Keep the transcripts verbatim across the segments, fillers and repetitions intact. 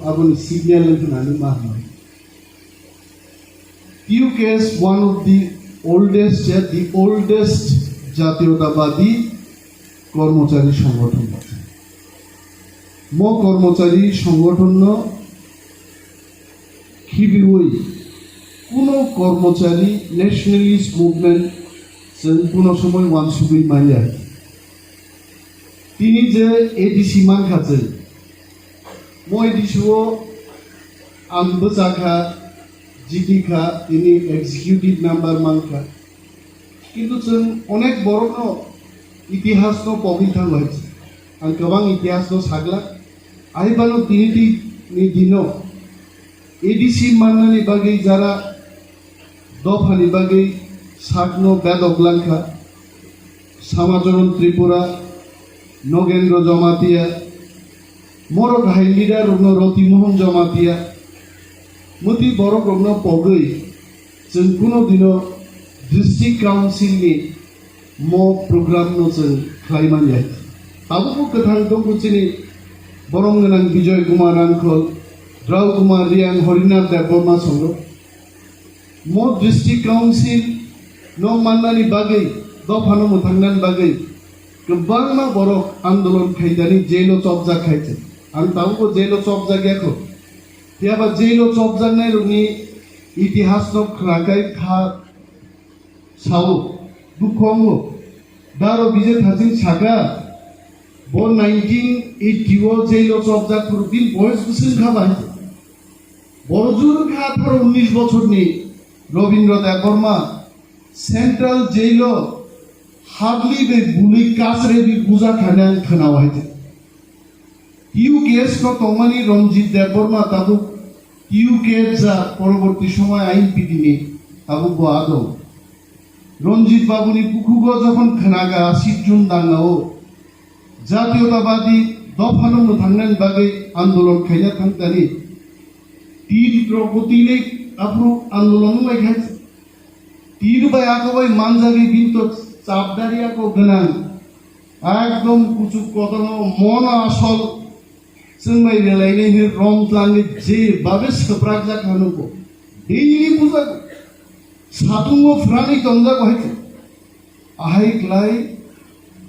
Aboni signal wngkha nani ma hwnwi. T U K S one of the oldest, the oldest jatiyotawadi kormochari songothon. Mo kormochari songothonno khibiwi kuno kormochari nationalist movement chwng kuno somoi wansugwi manya. Tini je A D C mankha chwng, mo A D C o ang bwchakha, jitikha, tini executive member mankha. Kintu chwng onek borokno itihasno pogwi thango hai se. Ang kwbang itihasno saglak. Aibano tini ni dino A D C mannani bagwi jara dophani bagwi sakno bedok langkha. Samacharan Tripura, Nogendra Jamatia, morok hai leader rokno Roti Mohan Jamatia, muti borok rokno pogwi chwng kuno dino district council ni mo program no chwng khlai manya. Tabukbo kwthang tongkhu chini borom gwnang Bijoy Kumar Rangkhol, Rao Kumar Riang, Horinath Debbarma songo. Mo district council no mannani bagwi, dophano mwthangnani bagwi kwbangma borok andolon khaidani jailo chopjak khai se. Ang tabukbo jailo chopjak yakho. Phiyaba jailo chopjaknai rokni itihasno khwnakhai kha sao, dukho wngo. Daro Bijay Thaching saka, bo nineteen eighty o jailo chopjak phuru bini boyos bwswk wngkha bai. Boro juru kha atharo unnish bochorni Robindra Debbarma Central Jail o habli bai bului kasre bi buja khani ang khwnao hai. T U K S no tongmani Ranjit Debbarma tabuk T U K S ja poroborti somoy I N P T ni tabuk bo adong. Ranjit Babuni bukhugo jokhon khwnaga asik June dangao jatiyotawadi dophano mwthangnani bagwi andolon khaina thangtani tin rokbo tini aphuru andolon wnglaikha. Tin bai ako bai manjagwi bini to chapdari ako gwnang. Ekdom kuchuk kotorno mono asol chwng bai relainai hwnwi rom tlangwi je babe swprakjak hwnwi bo. Daily bujago. Satungo phwrangwi tongjago hai khe. Ahai klai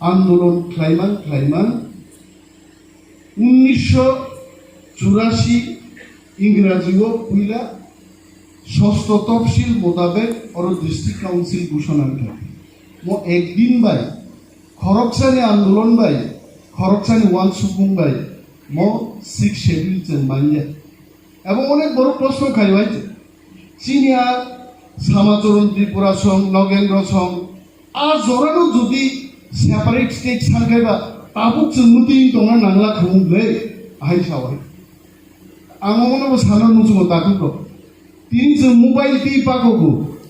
andolon khlaimang khlaimang unnisho churasi Ingraji o puila sosto topsil motabek oro district council ghoshona wngkha. Mo ekdin bai khoroksani andolon bai khoroksani wansukmung bai mo six schedule chwng manya. Abo onek borok proshno khai bai chini a Samacharan Tripura song, Nogendra song, a jorano jodi separate state san khai ba tabuk chwng muti tongna nangla khumung le ahai sawai. Ang omono bo sana muchungo takhuk rok. Tini chwng mobile twi pakogo.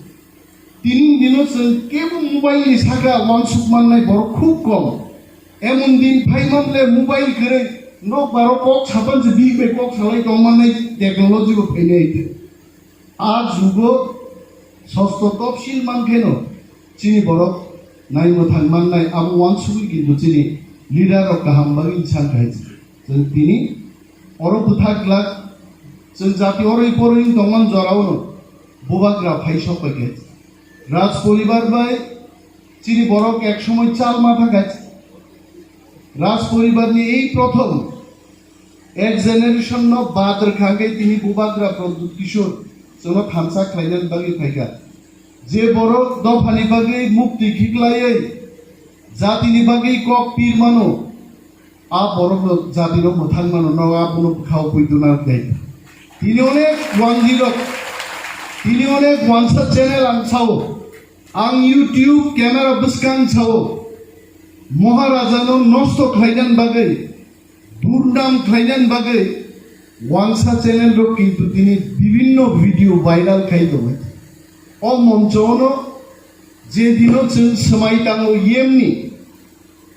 Tini dino chwng kebo mobile ni saka wansuk mannai borok khub kom. Emon din phai man le mobile kwrwi nok baro kok sapan se bihik bai kok salai tong mannai technology bo phainai te. A jugo sosto topsil man kheno chini borok naimwthang mannai abo wansugwi kintu chini leader rok kaham bagwi san khai. Chwng tini oro bwthak glak, chwng jati oroi poroi wng tongmani jorao no bubagra phai sok bai khe. Raj poribar bai chini borok ek somoi chal ma thangkha. Raj poribar ni ei prothom ek generation no bad rwkha hwnkhe tini bubagra Pradyut Kishore chwngno thansa khlainani bagwi phaikha. Je borok dophani bagwi mukti khiklaiwi jatini bagwi kok pir mano, a borok no jati rok mwthang mano no abono bwkhao pui duna dai. Tini onek wanjwi rok, tini onek wansa channel ang sao, ang YouTube camera bwskang sao, Maharaja no nosto khlainani bagwi, durnam khlainani bagwi wansa channel rok kintu tini bibinno video viral khai tongo. O moncho no je dino chwng swmai tango yemni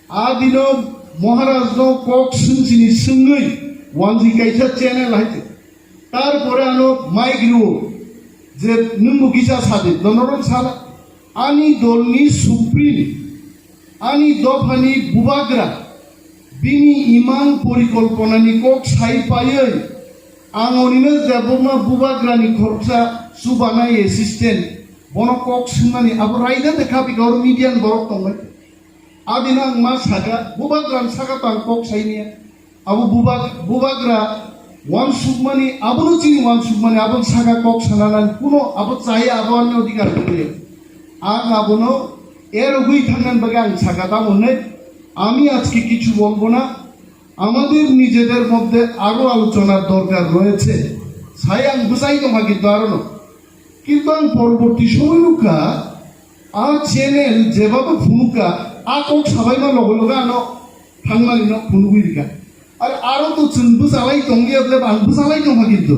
A dino Maharaj no kok swngchini swngwi wanjwi kaisa channel hai se. Tarpore ano mic rwo je nwngbo kisa sadi, donorom sala. Ani dolni supreme, ani dophani bubagra, bini imang porikolponani kok sai paiwi Ang Animesh Debbarma bubagrani khoroksa chubanai assistant, bono kok swngmani abo raida de kha bika oro media ni borok tongbai. Adino ang ma saka, bubagrani saka to ang kok saimaya. Abo bubag-, bubagra wansukmani, abono chini wansukmani, abo saka kok sananani kuno abo chaya, abo ani odhikar tongya. Ang abono erogwi thangnani bagwi ang saka tamo hwnwi, আমি আজকে কিছু বলবো না, আমাদের নিজেদের মধ্যে আরো আলোচনার দরকার রয়েছে. Sai ang bwsai tongkha kintu arono. Kintu ang porborti somoi nukha, a channel jebabo phunukha, a kok sabaima loge loge ano thangmani no phunugwi rikha. Ar aro to chwng bwchalai tongya bole ang bwchalai tongkha kintu.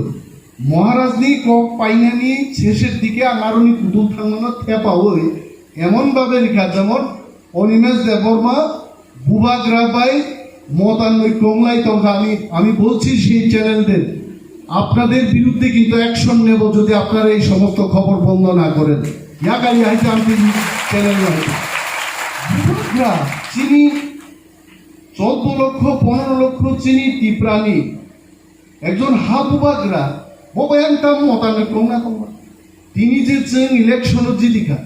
Maharaj ni kok painani sesher dike ang aroni kutul thangmano thepawi emon babe rikha jemon Animesh Debbarma bubagra bai motanoi konglai tongkha. আমি, আমি বলছি সেই চ্যানেলদের, আপনাদের বিরুদ্ধে কিন্তু অ্যাকশন নেব যদি আপনারা এই সমস্ত খবর বন্ধ না করেন. Yakari haita ang tini channel no haita. Bubagra chini চৌদ্দ লক্ষ, পনেরো লক্ষ chini Tiprani একজন ha bubagra, bo bai ang tamo motanoi kongna kongma. Tini je chwng election o jidikha,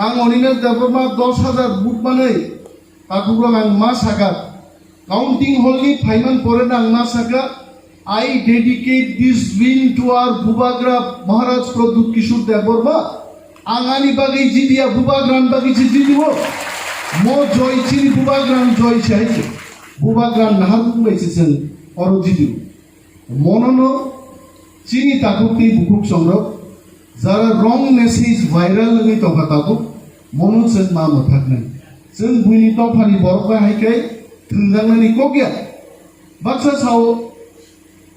ang Animesh Debbarma dos hajar vote manwi, takhuk rok ang ma saka, counting hall ni phaiman pore no ang ma saka, I dedicate this win to our Bubagra Maharaj Pradyut Kishore Debbarma. Ang ani bagwi jidiya, bubagrani bagwi se jidiwo. Mo joy chini bubagrani joy se hai se. Bubagrani nahar bai se chwng oro jidiwo. Monono chini takhuk tei bukhuk chongrok jara wrong message viral wngwi tongkha tabuk, mono chwng ma mwthaknai. Chwng buini dophani borok bai hai khe thwngjaknani kok ya. Baksa sao,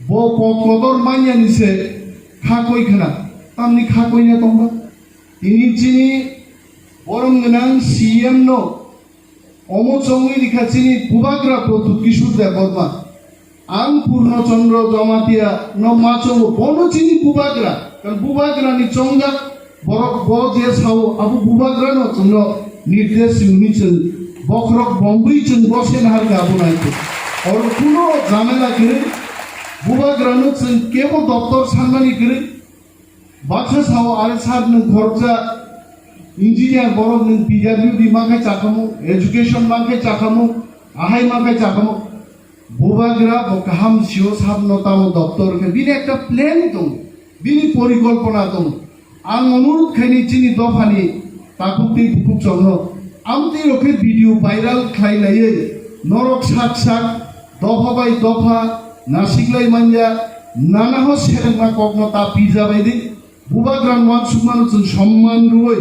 bo pot kotor manyani se kha koi khna, tamni kha koi na tongba. Tini chini borom gwnang C M no omo chongwi rikha chini bubagra Pradyut Kishore Debbarma. Ang Purno Chandra Jamatia no ma chongo, bono chini bubagra, kan bubagra ni chongjak borok bo je sao abo bubagra no chwngno nirdesh simi chwng bokhorok bombwi chwng bo se nahar ga abo nai khe. Oro kuno jamela kwrwi, bubagra no chwng kebo doptor sanmani kwrwi. Baksa sao, are sir nwng khoroksa engineer borok nwng P W D mankhe chakhamu, education mankhe chakhamu, ahai mankhe chakhamu. Bubagra bo kaham sio sabno tamo doptor khe bini ekta plan tongo, bini porikolpona tongo. Ang onurudh khaini chini dophani takhuk tei bukhuk chongno amtwi rok khe video viral khlai laiwi norok sak sak dopha bai dopha nasiklai manya nana ho serengma kokno ta pija bai di. Bubagrani wansukmano chwng somman rwui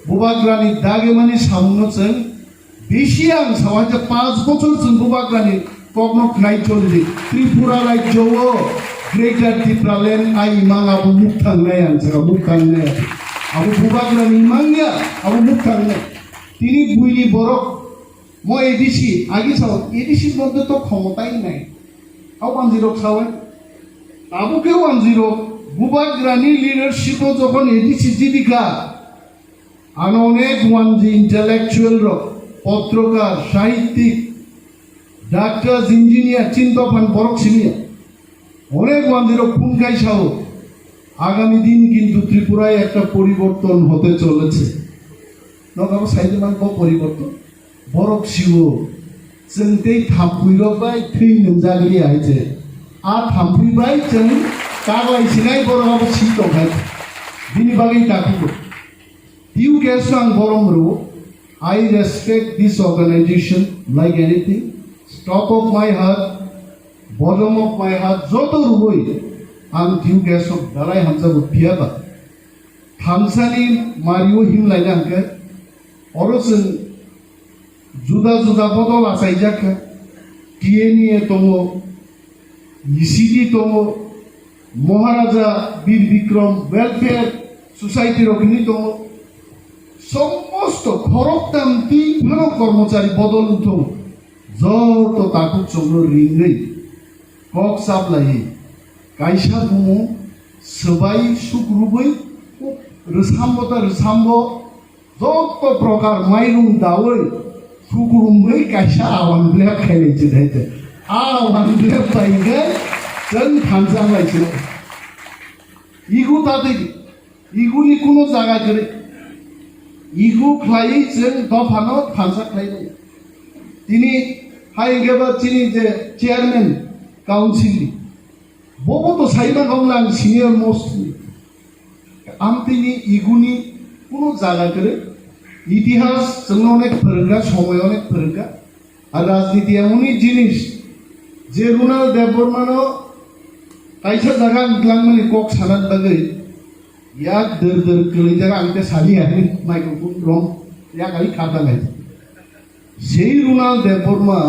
bubagrani dagimani samungno chwng bisi ang sao hai khe panch bochor chwng bubagrani kokno khnai choli di. Tripura rajyo o Greater Tipraland ai mang abo mukthang nai ang saka mukthang nai. Abo bubagrani mang ya, abo mukthang nai. Tini buini borok mo A D C, agi sao A D C moddhe to khomotai nai. Hau panji rok sao. Abo khe panji rok bubagrani leadership o jokhon A D C jidikha. Ano onek wanji intellectual rok, potrokar, sahittik, doctors, engineer, chini dophan borok simiya. Onek wanji rok phun kai sao, agami din kintu Tripura একটা পরিবর্তন হতে চলেছে. Nokabo saidi man bo poriborton. Borok siwo, chwng tei thampui rok bai thwi nwngjagri hai se. A thampui bai chwng kaglai sinai borok abo si tongkha. Bini bagwi takhuk. T U K S no ang borom rwo. I respect this organization like anything. Top of my heart, bottom of my heart, joto rwui ang T U K S no belai hamjago phiyaba. Thamsani mario himlaina hwnkhe oro chwng juda juda bodol achaijak kha. T N E tongo, E C D tongo, Maharaja Bir Bikram Welfare Society rok hinwi tongo. Somosto khoroktam twi phano kormochari bodol wngthung. Joto takhuk chwngno ringwi kok chaplaiwi kaisa bumung swbai sukrubwi rwsambo ta rwsambo joto prokar mairung dawi sukrumwi kaisa awan blep khailai chwng hai te. A awan blep bai hwnkhe Chwng thansa bai sino. Ego ta twi, ego ni kuno jaga kwrwi. Ego khlaiwi chwng dophano thansa khlainai. Tini hai hwnkhe ba chini je chairman council ni, bobo to sai man wng lang senior most ni. Amtwini iguni kuno jaga kwrwi. Itihas chwngno onek phwrwngkha, somoi onek phwrwngkha. Ar rajniti emoni jinis je Runal Debbarmano kaisa jaga ang twlangmani kok sanat bagwi yak dwr dwr kwlwijak ang tei saliya hinwi microphone rong yak ai kharda lai. Sei Runal Debbarma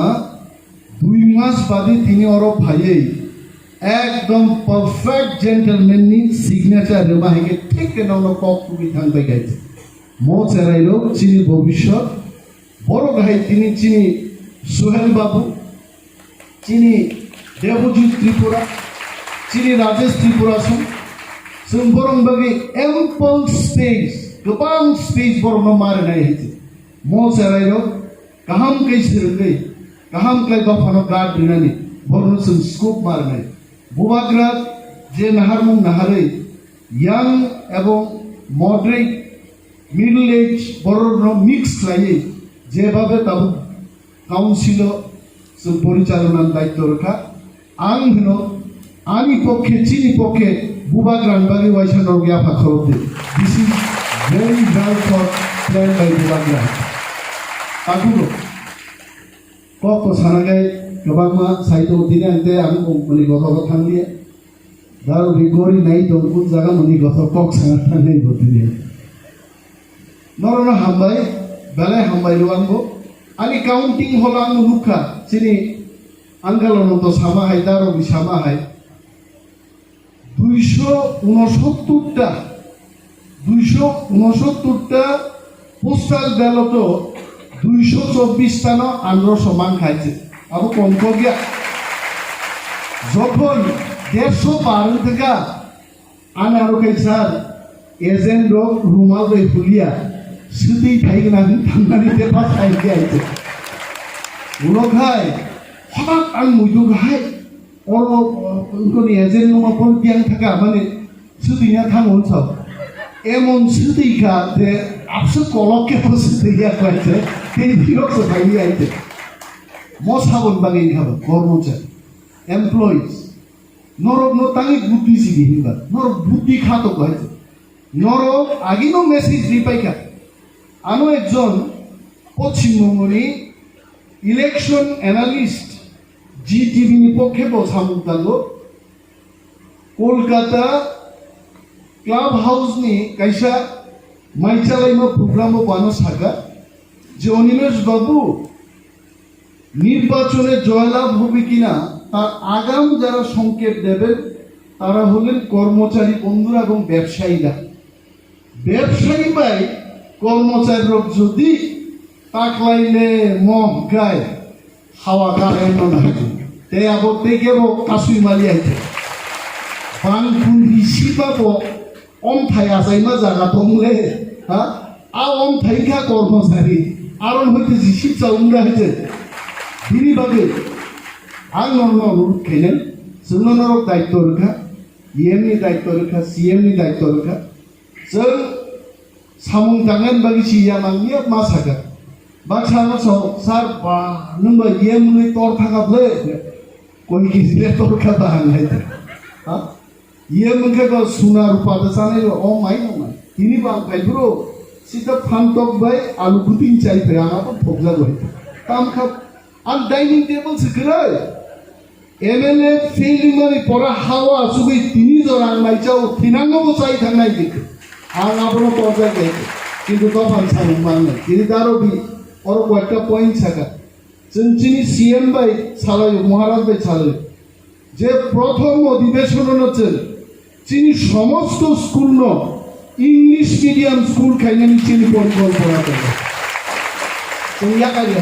dui mas badi tini oro phaiwi ekdom perfect gentleman ni signature rwma hai khe thik khe nono kok tubui thang bai khe. Mo cherai rok chini bobiswt, borok hai tini chini Suhel Babu, chini Debojit Tripura, chini Rajesh Tripura song, chwng borok bagwi ample space, kwbang space borokno ma rwnai hai se. Mo cherai rok kaham khe swrwngwi, kaham khlai dophano guard rinani, borokno chwng scope ma rwnai. Bubagra je naharmung naharwi, young ebong moderate, middle age borokno mix khlaiwi jebabe tabuk council o chwng porichalona ni daityo rwkha. Ang hino ani pokkhe, chini pokkhe Bubagra ni bagwi waisa norok yapha khorok di. This is very well thought plan by Bubagra. Takhuk rok. Kok to sana gai kwbangma sai tongo, tini ang tei ang moni gotho bo thang liya. Daro bi gori nai tong kun jaga moni gotho kok sana thang nai bo tini. Norokno hambai, belai hambai rw ang bo. Ani counting holo ang nukha, chini Angalo no to sama hai, daro bi sama hai. Duiso unosottor ta, duiso unosottor ta postal ballot o duiso chobbish ta no androso man khai se. Abo kom kok ya. Jokhon derso par wng thangkha, ani aro khai sir, agent rok rumal bai hulia, swtwi thai gana hwn thangnani te pass khai khe ai se. Ulo khai, hothat ang muitu khai, Oro, uh, wngkoni agent numa pon piang thaka mani swtwi ya thang hwn sao. Emon swtwi kha je abse kolok khe bo swtwi ya khlai se, tei phirok se phai ya ite. Mo sabon bagwi wngkha bo, kormochari, employees. Norok no tangwi buddhi sidi hinba, norok buddhi kha to khlai se. Norok agino message ripai kha. Ano ekjon Poschim Bongoni election analyst, G T V ni pokhe bo samung tango. Kolkata Club House ni kaisa mai chalaima program o bano saka je, Animesh Babu, নির্বাচনে জয়লাভ হবে কিনা তার আগাম যারা সংকেত দেবেন তারা হলেন কর্মচারী বন্ধুরা এবং ব্যবসায়ীরা। Bebsai bai kormochari rok jodi taklaile mo hwnkhe hawa kare no nahai. Tei abo tei kebo kasui mali hai khe. Bang kun hi siba bo omthai achaima jaga tong le, ha? A omthai kha kormochari. Aron hoite jisip cha wngra hai khe. Bini bagwi ang norno onurodh khainai, chwngno norok daityo rwkha, E M ni daityo rwkha, C M ni daityo rwkha. Chwng samung tangnani bagwi si ya nang ya ma sakha. Baksa no so, "Sir, ba, nwng ba yem wngwi tor thangkha ble?" Koi kisi le tor kha ba ang hai ta. Ha? Yem wngkhe ba suna rupa da chanai ba, o mai no mai. Tini ba ang kai bro, sita phantok bai alu kuting chai phai ang abo thokjak bai. Tam kha, ang dining table se kwrwi. M L A fail wngmani pora hao achugwi tini jora ang naichao, thinango bo chai thangnai di. Ang abono torjak di. Kintu dophani samung mangnai. Tini daro di, oro koyekta point saka. Chwng chini C M bai salaio, Maharaj bai salaio. Je prothom odhibeshono chwng chini somosto school no English medium school khainani chini porikolpona tongo. Chwng yakari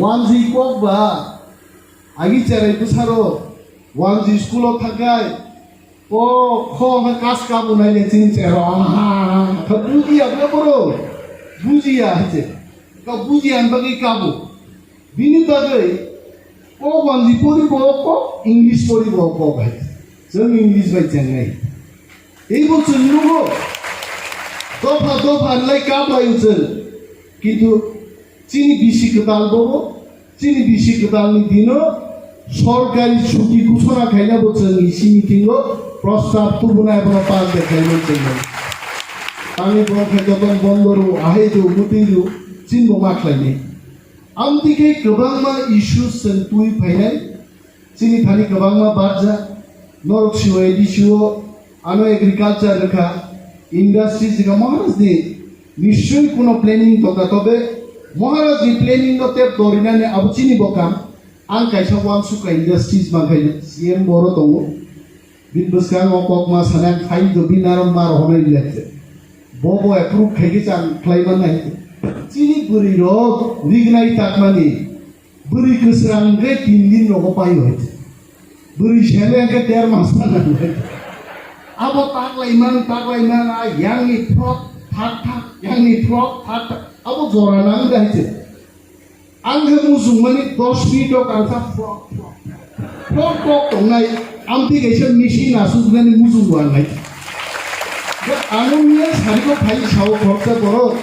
wanjwi kok ba Agi cherai bwsaro wanjwi school o thangkhai, ko kho hwnkhai kas kabu nai le chini chero, aha, kha bujiya bwle boro, bujiya hai se, ka bujiya ni bagwi kabu. Bini bagwi Kok wanji poribo kok, English poribo kok hai. Chwng English bai chengnai. Teibo chwng nugo. Dopha dopha lai kaplaio chwng. Kintu chini bisi kwtal bobo, chini bisi kwtalni dino sorkari chuti ghosona khainabo chwng isi meeting o prostab tubunai bono pass de khainai chwng. Tangwi borok khe joton bondo rw, ahai rw, mwtwi rw, chinbo ma khlainai. Amtwi khe kwbangma issues chwng twi phainai. Chini thani kwbangma barja, norok siwai di siwo, ano agriculture rwkha, industry jika Maharaj ni nischoi kuno planning tongkha, tobe Maharaj ni planning no tep dorinani abo chini bo kam. Ang kaisa wansukha industries mankhaina C M boro tongo. Bini bwskango kokma sanai ang file do bini aro ma rohornai lecture. Bo bo approve khaikhe chang khlai mannai. Chini bwrwi rok rignai takmani. Bwrwi kwsrang khe tin din rogo pai hoi. Bwrwi sele khe der mas ta nang hoi. Abo taklai man, taklai man, a yangni frog thak thak, yangni frog thak thak. Abo jora nang dai se. Ang khe mujung mani dos minute o kangsa frog, frog, frog, frog tongnai. Amtwi kaisa machine asuk nani mujung wangnai. Ano niya sari ko phai sao khoroksa borok.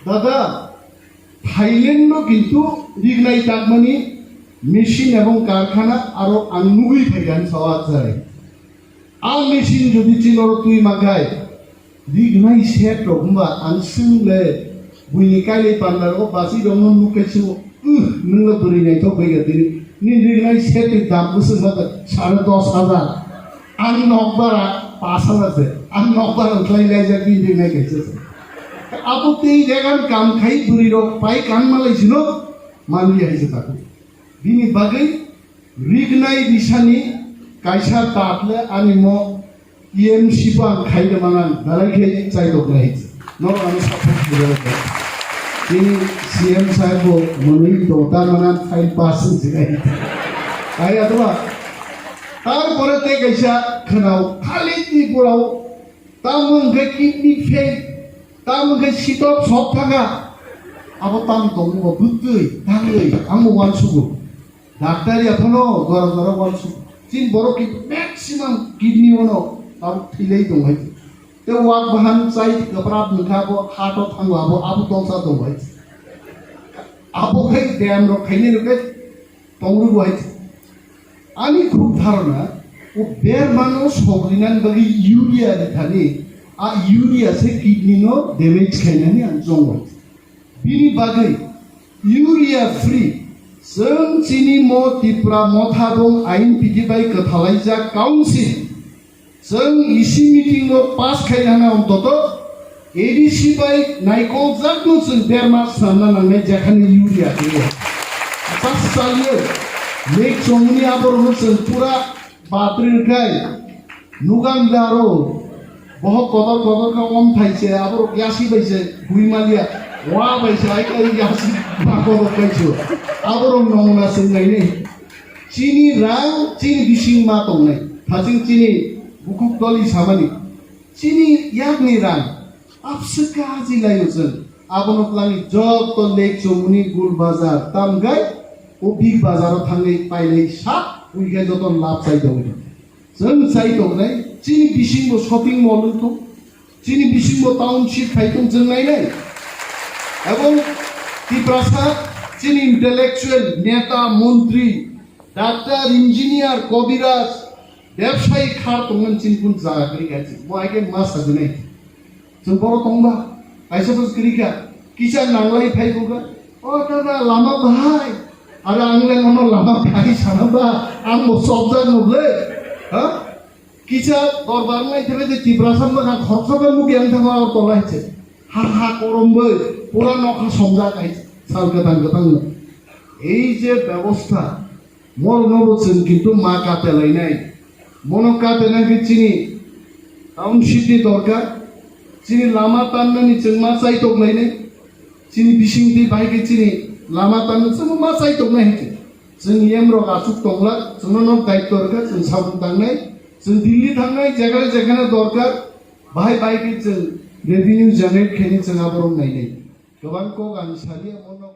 Dada, Thailand no kintu rignai takmani machine ebong karkhana aro ang nugwi phaikha hinwi sao achai. A machine jodi chini oro twi mankhai, rignai set rok hwnba ang swng le buini kailai panda rok basi rok no nukhe swngo, "Uh, nwng no bwrwi naithok bai kha tini, nini rignai set ni dam bwswk ma sare dos hajar." Ang nokbara pasal ase, ang nokbara khlai laijak bini ringnai kaisa se. Abo tei regan kam khai bwrwi rok pai kang malai sino manliya hai se taku. Bini bagwi rignai bisani kaisa tatle ani mo E M C bo ang khai de manang dalai khe chai dok nai. Norok ano support khlai rok. Tini C M sahib bo mwnwi do ta manang file pass se nai. Ai adwa. Tarpore tei kaisa khwnao khali Tripura o, tamo hwnkhe kidney fail, tamo hwnkhe sitok sok thanga, abo tam tongmung bo bwtwi tangwi ang bo uansugo. Doctor ya phano jora jora uansugo. Chini borok ki maximum kidney ono tam thilai tong hai. Tei wak bahan chai kwprap wngkha abo heart o thango abo, abo tongsa tong hai. Abo khai beyam rok khainai rok khai Tongwi bo hai. Ani khuk dharona, o bermano sogrinani bagwi urea rithani, a urea se kidney no damage khainani ang chongo. Bini bagwi urea free, chwng chini mo Tipra Motha bong ain piti bai kwthalaijak council. Chwng E C meeting o pass khai hana ontoto A D C bai naikol jakno chwng berma swnamna nangnai jekhani urea khe. Pass chaliyo. Lake chongni aborokno chwng pura batri rwkhai. Nugang daro. Bohok kodor kodor kha om thai se aborok yasi bai se hui malia. Wa bai se ai kai yasi ba kodor kai se. Aborok nongna chwng nainai. Chini rang, chini bising ma tongnai. Thaching chini bukhuk doli samani. Chini yakni rang, apswk kaji laio chwng. Abono twlangni joto lake chomuni gul bazar, tamgai o big bazar o thangwi painai sak, uikhai joto lab chai tongwi. Chwng chai tongnai, chini bisingbo shopping mall wng tong. Chini bisingo township khai tong chwng nainai. Ebong Tiprasa chini intellectual, neta, montri, doctor, engineer, kobiraj, bebsayi khar tongmani chini kun jaga kwrwi kha chwng. Bo hai khe ma sajwnai. Chwng boro tongba, kaisa bwswk kwrwi kha. Kisa nanglai phai bukha. O dada, lama bahai. Aro ang le nono lama bahai sana ba, ang bo chopjak no ble. Ha? Kisa dorbar wngwi thangwi tei Tiprasa mwkhang khoroksa bai mugi ang thangma o tolai se. Ha ha korom bai pura nokha somjak hai sal kwthang kwthang no. Ei je bebosta, morokno bo chwng kintu ma kate lainai. Mono kate nangkhe chini township ni dorkar, chini lama tannani chwng ma chaitok lainai, chini bising twi bahai khe chini lama tanno chwng ma chaitok nai hai khe. Chwng yem rok aswk tongla, chwngno nok daityo rwkha, chwng sabuk tangnai, chwng Delhi thangnai, jekhane jekhane dorkar, bahai bahai khe chwng revenue generate khainai chwng aborok nainai. Kwbang kok ang saliya, mo nok